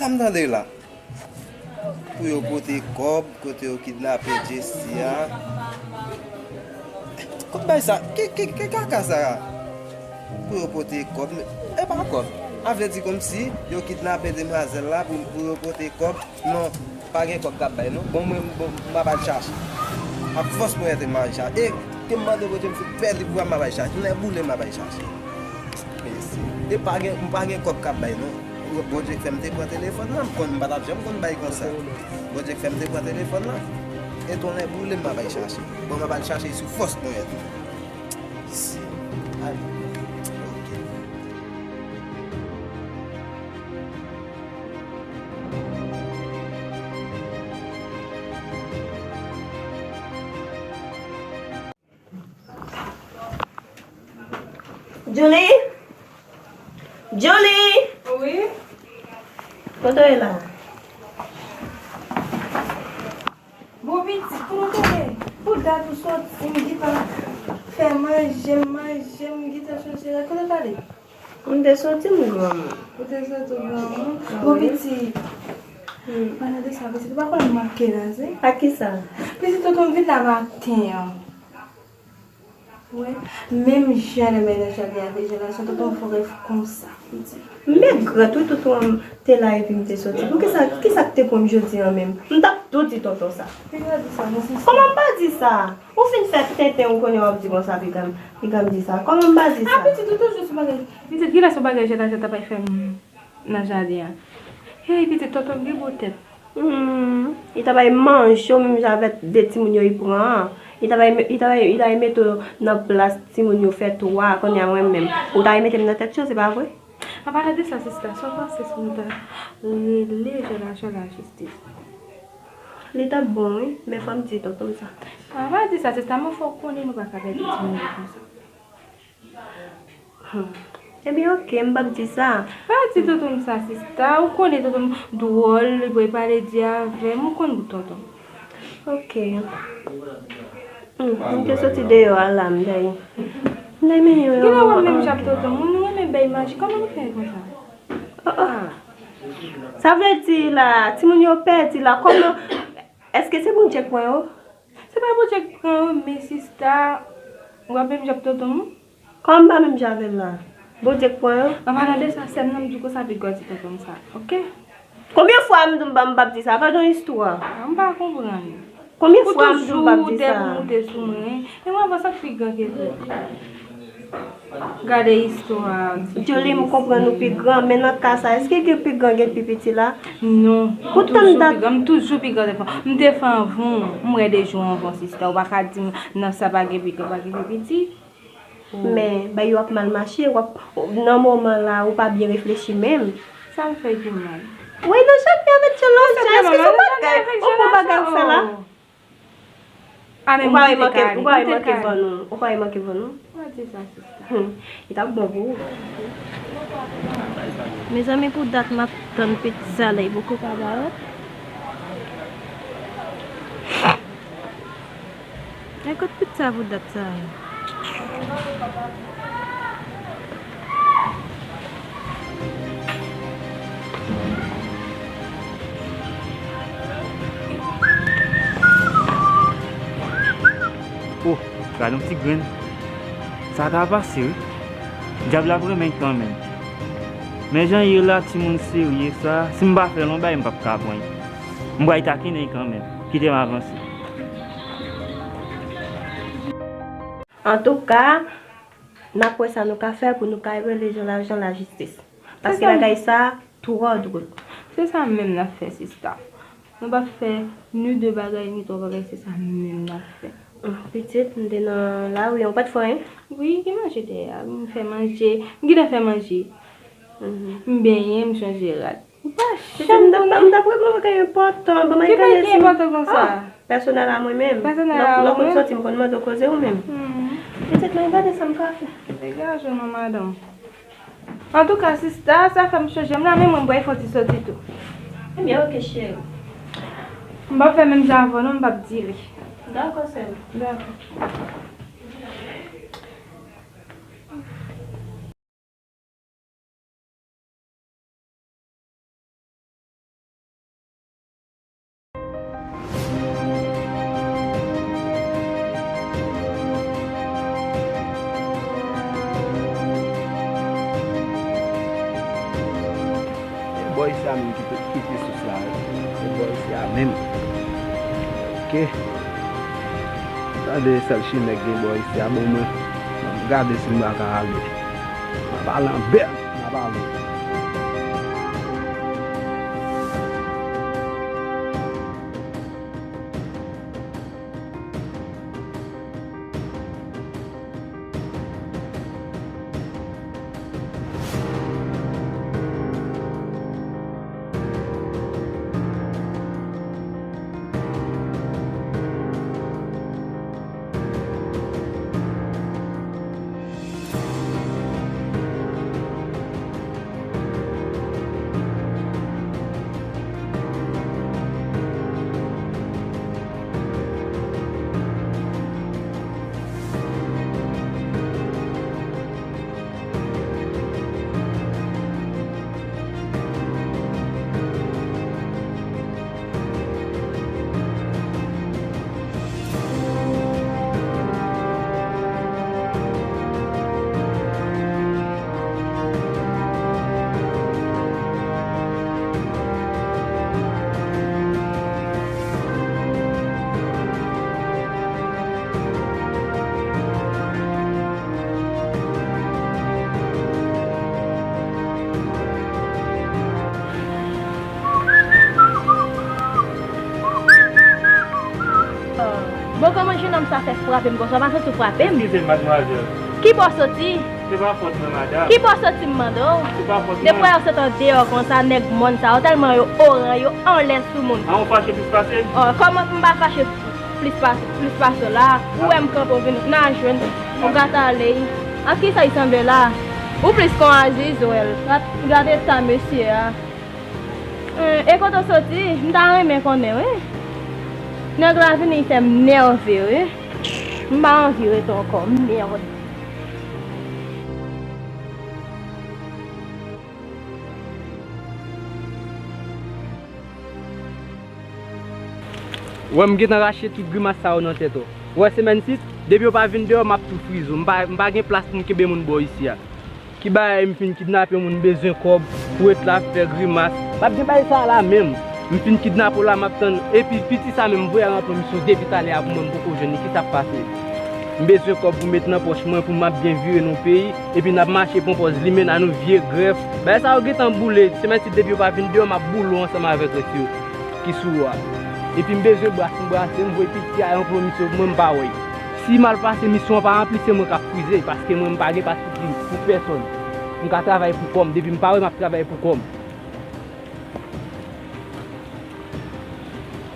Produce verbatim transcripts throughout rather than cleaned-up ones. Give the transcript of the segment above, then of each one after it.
Sa m tande la. Pou yo pote kòb kote yo kidnape Jessie a. Kot bay sa? Ki, ki, ki kaka sa a? Pou yo pote kòb. E pa kòb. A vle di kòmsi yo kidnape demwazèl la pou, pou yo pote kòb. Non, pa gen kòb k ap bay, non. Bon, mwen, bon, m ap al chache. Ak fòs mwen rete m al chache. E, ke m mande Bondye m fin pèdi pou m ap al chache. Nèboule m ap al chache. Mesye. E pa gen, m pa gen kòb k ap bay, non. Bondye k fè m te pran telefòn nan, m konn, m pa t ap janm konn bay konsa. Bondye k fè m te pran telefòn nan. E tonnè boule m, m ap al chache. Bon, m ap al chache sou fòs mwen rete. Mesye. Ay. Ok. Julie? Julie? Wi? Kote w ye la? Bon, pitit, kote w te ye? Pou dat ou soti, m gentan fè manje, m manje, m gentan chanje rad. Kote w t ale? M te soti, m granmoun. Ou te soti, w granmoun? Bon, pitit. Hmm. Pale de sa, pitit, ou pa konn manke la, se? A kisa? Pitit, tonton m vin la maten an. Wè, menm jan lè mennaj la vin avè Jonathan, tonton fè rèv konsa, pitit. M mègret wi, tonton an te la epi m te soti. Poukisa, kisa k te pran m jodi an menm? M t ap tou di tonton sa. Piga di sa, non, se sa. Kòman m pa di sa? Ou fin fè tenten, ou konnen w ap di konsa, piga m, piga m di sa. Kòman m pa di sa? A, pitit, ou toujou sou bagay. Pitit, kilè sou bagay Jonathan t ap fè m nan jaden an? Hey, pitit, tonton m gen gwo tèt. Hmm, li ta bay manje w menm jan avèk de timoun yo li pran an. Li ta bay, li ta bay, li ta bay mete w nan plas timoun yo fè twa, kounye a mwen menm. Ou ta mete m nan tèt yo, se pa vre? An palan de sa, sista, sa w panse si nou ta rele Jonathan lajistis? Li t ap bon, wi, men fò m di tonton m sa. An pa di sa, sista, men fò w konnen nou pa ka pèdi timoun yo konsa. Hmm. Ebyen, oke, m p ap di sa. Pa di tonton m sa, sista. Ou konnen tonton m dwòl, li pral pale di avè m. Ou konn bout tonton m. Oke. Hmm, m te soti deyò a la, m dèyè. M dèyè men yo. Genlè w ap menm jan ak tonton m. Nou renmen bay maji. Kòman nou fè konsa? Oh, oh. Sa vle di la, timoun yo pèdi la. Kòman? Èske se Bondye k pran yo? Se pa Bondye k pran yo, men sista, w ap menm jan ak tonton m? Kòman m pa menm jan avè l la? Bondye k pran yo? An palan de sa, sè m nan, m di w konsa, piga w di tonton m sa, oke? Konbyen fwa m di w m pa, m p ap di sa? Gad yon istwa. A, m pa konprann. Konbyen fwa m di w m p ap di sa? Ou toujou dèyè pou moute sou mwen. E mwen, avan sa k pi gran ke tou. Gade istwa a, ti Jolie, m konprann ou pi gran, men nan ka sa, èske gen pi gran, gen pi piti la? Non, m toujou pi gran, m toujou pi gran devan. M te fè anvan w, m wè de jou anvan w, sista, ou pa ka di m nan sa pa gen pi gran, pa gen pi piti. Men, bagay yo ap mal mache, w ap, nan moman la, ou pa byen reflechi menm. Sa m fè ki mal? Wi, nan jaden avèk Jolanja, èske se yon bagay, yon bon bagay ou fè la? A, men ou pa wè manke, ou pa wè manke vann ou, ou pa wè manke vann ou. Pa di sa, sista. Hmm, li t ap bon pou ou. Mezanmi, pou dat m ap tann pizza la, li poko pa parèt. E kot pizza pou dat sa? Oh, gade yon ti grenn. Sa ka pase, wi. Dyab la ap renmen kanmenm. Men jan ye la, timoun serye sa, si m pa fè l yon bagay, m p ap ka pran l. M pral takinen l kanmenm. Kite m avanse. Antouka, n ap wè sa nou ka fè pou nou ka rele Jolajan lajistis. Paske bagay sa twò dwòl. Se sa menm n ap fè, sista. Nou p ap fè ni de bagay, ni twò bagay, se sa menm n ap fè. Hum, pitit, m te nan lari, ou pa t fè anyen? Wi, gen manje dèyè a, m fè manje, m gentan fè manje. Mhm. M benyen, m chanje rad. Ou pa janm konnen. M t ap regle yon bagay enpòtan. Ban m al gade si. Ki bagay enpòtan konsa? Ah, pèsonèl a mwen menm. Pèsonèl a ou menm? Lè w konn soti, m konn mande w koze ou menm. Hmm. Pitit mwen, gade sa m ka fè. Degaje w non, madanm. Antouka, sista, sa fè m chonje m la, men mwen, m pral fè yon ti soti tou. Ebyen, oke, cheri. M p ap fè menm jan avè w non, m p ap dire. Dakò, sè m. Dakò. Bò isi a menm ki te, ki te sous la, wi. Se bò isi a menm. Oke. Gade sèl chimen k gen bò isi a, bon, mwen, m ap gade si m pa ka ale. M ap ale an bèl, m ap ale. Bon, kòman jennonm sa fè frape m konsa? Ou pa santi w frape m? Eskize m, madmwazèl. Ki bò w soti? Se pa fòt mwen, madanm. Ki bò w soti, m mande w? Se pa fòt mwen. Depi w wè yo sot andeyò konsa, nèg mòn sa yo, tèlman yo oran, yo anlè sou moun. A, ou fache plis pase m? Oh, kòman pou m pa fache plis pase, plis pase w la? Ou wè m kanpe, w vin nan jwenn, ou gata ale. Ak kisa y sanble la? Ou plis kon Aziz, wè l. Gad, gad eta mesye a. Eh, e kote w soti? M ta renmen konnen, wi. Nèg la vini fè m nève, wi. M pa anvi rete ankò, m nève. Ou wè m gentan rache tout grimas sa yo nan tèt ou. Ou wè semèn sit, depi yo pa vin deyò, m ap tou frize w. M pa, m pa gen plas pou m kenbe moun bò isi a. Ki bagay m fin kidnape moun, m bezwen kòb pou ret la ap fè grimas. M ap gen bagay sa a la menm. M fin kidnape w la, m ap tann. Epi piti sa menm, m voye al nan pwomisyon depi talè a pou mwen, m poko jwenn li. Kisa k pase? M bezwen kòb pou m met nan pòch mwen, pou m ap byen vire nan peyi. Epi n ap mache pran pòz limena nou vye grèf. Bagay sa yo gentan boule. Semèn sit depi yo pa vin deyò, m ap boule w ansanm avèk rès yo ki sou ou a. Epi m bezwen bras, m brase, m voye piti a nan pwomisyon pou mwen, m pa wè l. Si mal pase, misyon an pa ranpli, se mwen k ap frize, paske mwen, m pa gen pati pou, pou pèsonn. M ka travay pou kò m, depi m pa wè, m ap travay pou kò m.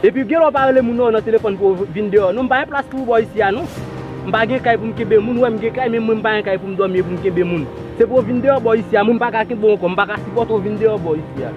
Epi, gen lè w pa rele moun nan, nan telefòn pou w vin deyò. Non, m pa gen plas pou ou bò isi a, non. M pa gen kay pou m kenbe moun, ou wè m gen kay, men mwen, m pa gen kay pou m dòmi e pou m kenbe moun. Se pou w vin deyò bò isi a, mwen, m pa ka kenbe w ankò, m pa ka sipòte w vin deyò bò isi a.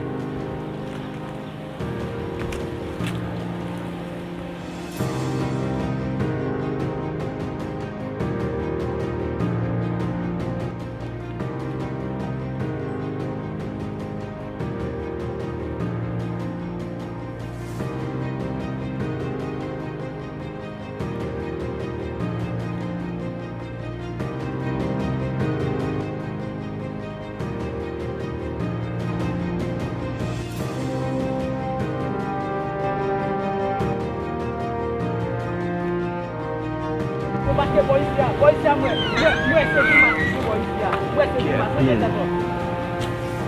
Yo mache bò isi a, bò isi a mwen, mwen, mwen se grimas ki sou bò isi a, mwen se grimas, mwen se tèt wòch.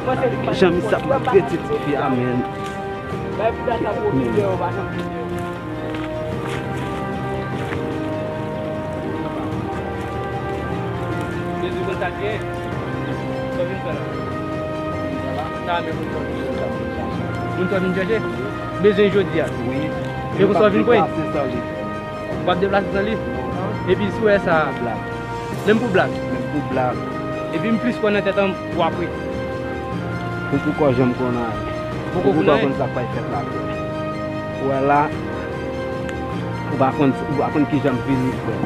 Mwen se grimas. Jan misye ap maltrete tifi a, men. Bay pou data pou videyo, pa janm videyo. Bezwen konn sa k gen. Sa w vin fè la? Sa a menm moun sa w vin chache. Moun sa w vin chache? Bezwen jodi a? Wi. E pou sa w vin pran? W ap deplase san li? Epi si w wè sa? Blag. Menm pou blag? Menm pou blag. Epi m plis kwè nan tèt an w ap ret. Ou poko janm konn anyen. Ou poko konn anyen? Ou poko konn sa k pral fèt la. Ou wè la, ou pa konn, ou pa konn kijan m vini, frè.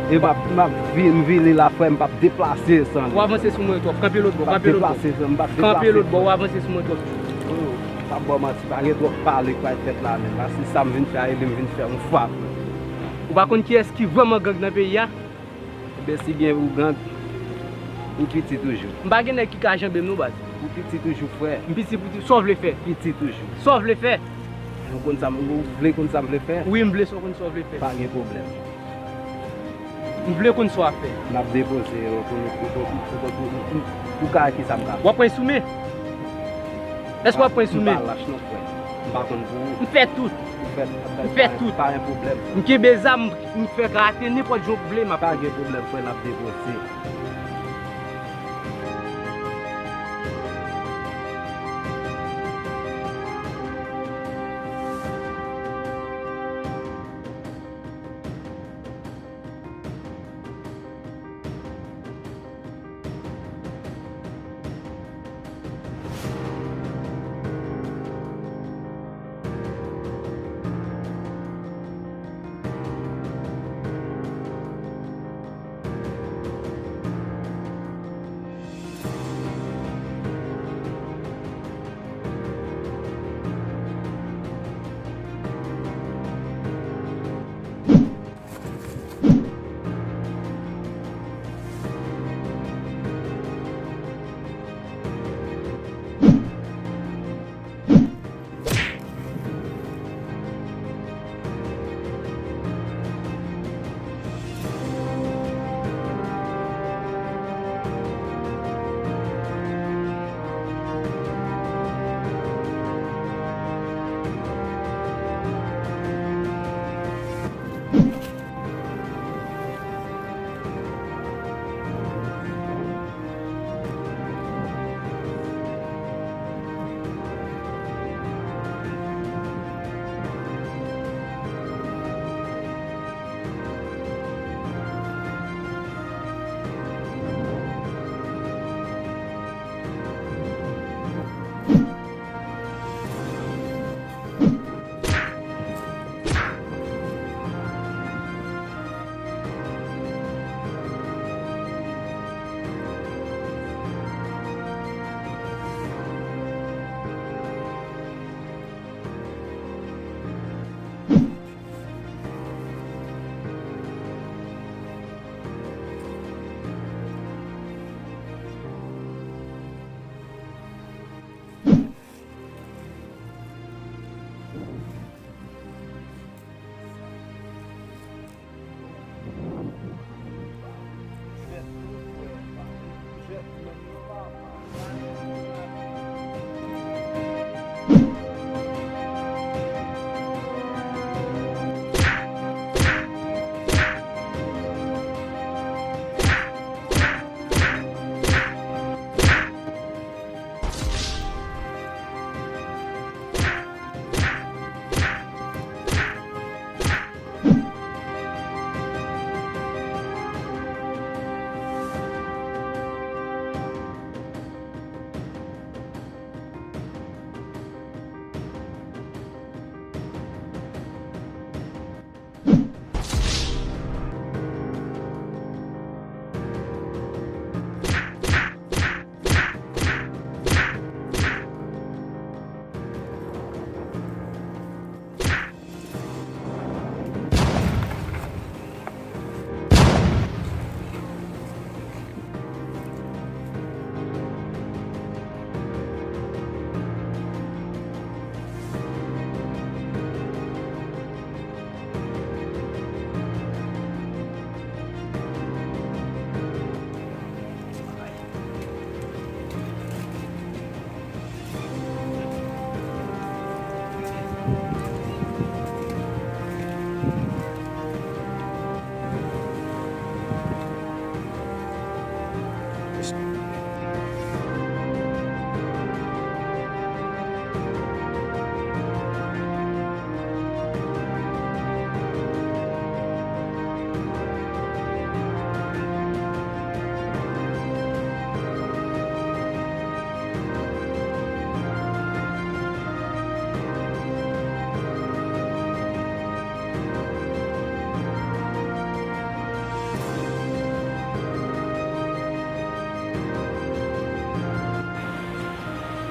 E m ap, m ap vi-, m vini la, frè, m p ap deplase san li. W avanse sou mwen twòp. Kanpe lòt bò, kanpe lòt bò. M p ap deplase san, m p ap deplase san. Kanpe lòt bò, w avanse sou mwen twòp. Oh, m p ap ba w manti, pa gen twòp pale k pral fèt la menm. Paske sa m vin fè a, e li m vin fè yon fwa, frè. Ou pa konn kiyès ki vrèman gang nan peyi a? Enben, si gen ou gang, ou piti toujou. M pa gen nèg ki ka janbe m non, baz. Ou piti toujou, frè. M piti pou tou. Sa w vle fè? Piti toujou. Sa w vle fè? Ou konn sa m, ou vle konn sa m vle fè? Wi, m vle sa w konn sa w vle fè. Pa gen pwoblèm. M vle konn sa w ap fè. N ap depoze yo pou, pou, pou ka wè ki sa m ka fè. W ap pran sou men? Èske w ap pran sou men? M pa lach non, frè. M pa konn pou ou. M fè tout. M fè, m fè tout. Pa gen pwoblèm. M kenbe zam, m fè karate, nenpòt jan w vle, m ap. Pa gen pwoblèm, frè, n ap depoze.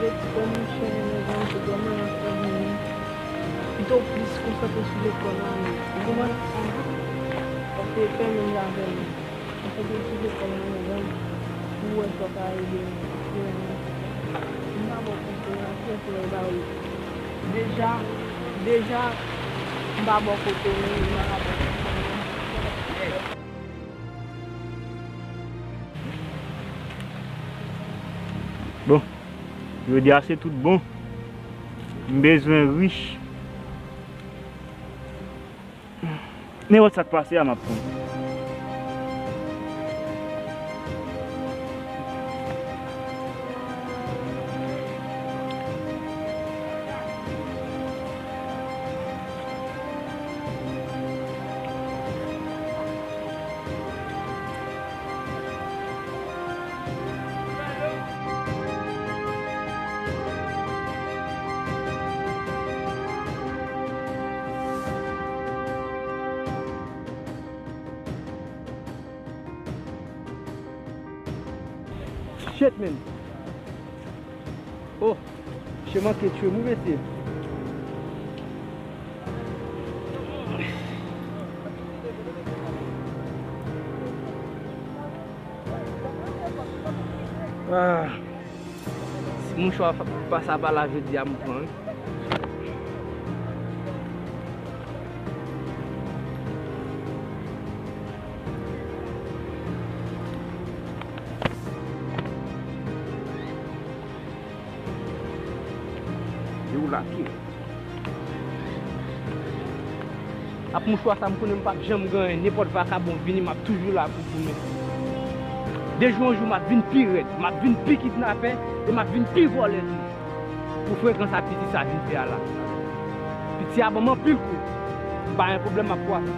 Yo di, bon, monchè, mezanmi, se vrèman yon pwoblèm. Pito w plis konsantre sou lekòl la, men. Ou konprann? Paske fè menm jan avè m. Konsantre sou lekòl la, mezanmi. Pou w wè sa w ka ede m. M pa bò kote w, asyèt ou e ba ou. Deja, deja, m pa bò kote w, men m pa bò kote w. Bon, jodi a se tout bon. M bezwen rich. Nenpòt sa k pase a, m ap pran. Shit, man. Oh, che manke tchwe m wi mesye. Ah. Si mouchwa pa sa pa la jodi a, m pran wi. Yo lage. Ak mouchwa sa, m konnen m p ap janm gen anyen. Nenpòt vakabon vini, m ap toujou la pou goumen. De jou an jou, m ap vin pi rèd, m ap vin pi kidnapè, e m ap vin pi vòlè tou. Pou frekans sa piti sa vin fè a la. Piti a ban m anpil kou. M pa gen pwoblèm, m ap kwape.